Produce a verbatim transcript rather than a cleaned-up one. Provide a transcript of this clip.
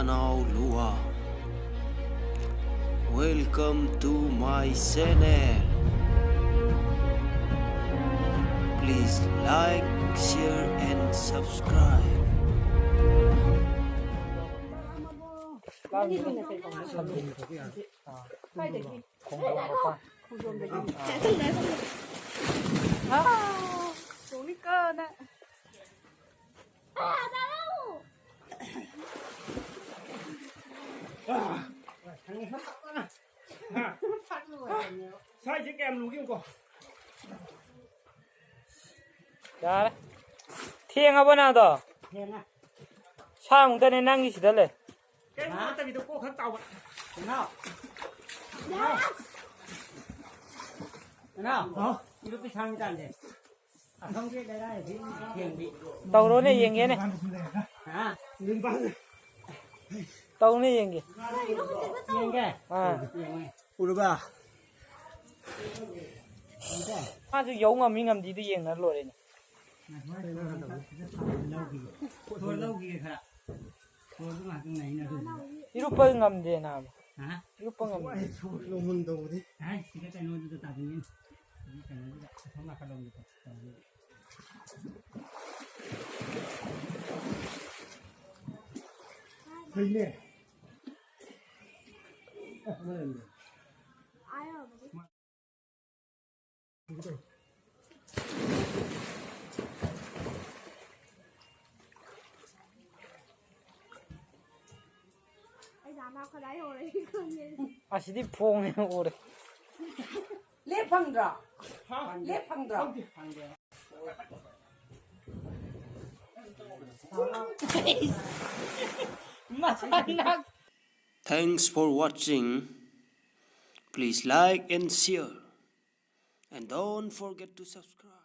Nau Lua. Welcome to my channel. Please like, share and subscribe. ꯁꯥꯏꯁꯦ ꯀꯌꯥꯝ ꯂꯨꯒꯦ ꯌꯦꯡꯉꯨꯀꯣ꯫ ꯌꯥꯔꯦ꯫ ꯊꯦꯡꯉꯕꯣ ꯅꯪꯗꯣ? ꯊꯦꯡꯉꯦ꯫ ꯁꯥ ꯑꯃꯨꯛꯇꯅꯦ ꯅꯪꯒꯤ ꯁꯤꯗ ꯂꯩ꯫ ꯀꯩꯝ ꯅꯠꯇꯕꯤꯗ ꯀꯣꯛ ꯈꯛ ꯇꯥꯎꯕ꯫ ꯅꯅꯥꯎ꯫ ꯅꯅꯥꯎ꯫ ꯅꯅꯥꯎ꯫ ꯍꯥꯎ꯫ ꯏꯔꯨꯞꯄꯤ ꯁꯥꯡ ꯆꯥꯟꯁꯦ꯫ ꯑꯁꯣꯝꯒꯤ ꯂꯩꯔꯥꯏꯗꯤ ꯊꯦꯡꯕꯤ꯫ ꯇꯧꯔꯣꯅꯦ, ꯌꯦꯡꯒꯦꯅꯦ꯫ ꯍꯥ? ꯇꯧꯅꯦ, ꯌꯦꯡꯒꯦ꯫ ꯌꯦꯡꯒꯦ? ꯑꯥ꯫ ꯌꯦꯡꯉꯣ꯫ ꯎꯔꯕ? ꯃꯥꯁꯨ ꯌꯧ ꯉꯝꯃꯤ ꯉꯝꯗꯤꯗꯨ ꯌꯦꯡꯅ ꯂꯣꯏꯔꯦꯅꯦ꯫ ꯂꯧꯈꯤꯒꯦ ꯈꯔ꯫ ꯏꯔꯨꯞꯄ ꯉꯝꯗꯦ ꯅꯥꯕ꯫ ꯍꯥ? ꯏꯔꯨꯞꯄ ꯉꯝꯗꯦ꯫ ꯁꯣꯔ ꯂꯧꯍꯟ ꯇꯧꯕꯗꯤ꯫ ꯍꯥꯏ, ꯁꯤꯗ ꯀꯩꯅꯣꯗꯨꯗ ꯇꯥꯁꯤꯟꯒꯅꯤ꯫ ꯁꯤꯒꯤ ꯀꯩꯅꯣꯗꯨꯗ ꯑꯁꯣꯝ ꯅꯥꯀꯜꯂꯣꯝꯗ ꯇꯧꯁꯤ꯫ ꯐꯩꯅꯦ꯫ ꯑꯁꯤꯗꯤ ꯐꯣꯡꯉꯦ ꯎꯔꯦ꯫ ꯂꯦꯞ ꯐꯪꯗ꯭ꯔꯣ? ꯂꯦꯞ ꯐꯪꯗ꯭ꯔꯣ? ꯃꯁꯥ ꯅꯥꯟ- Thanks for watching. Please like and share. And don't forget to subscribe.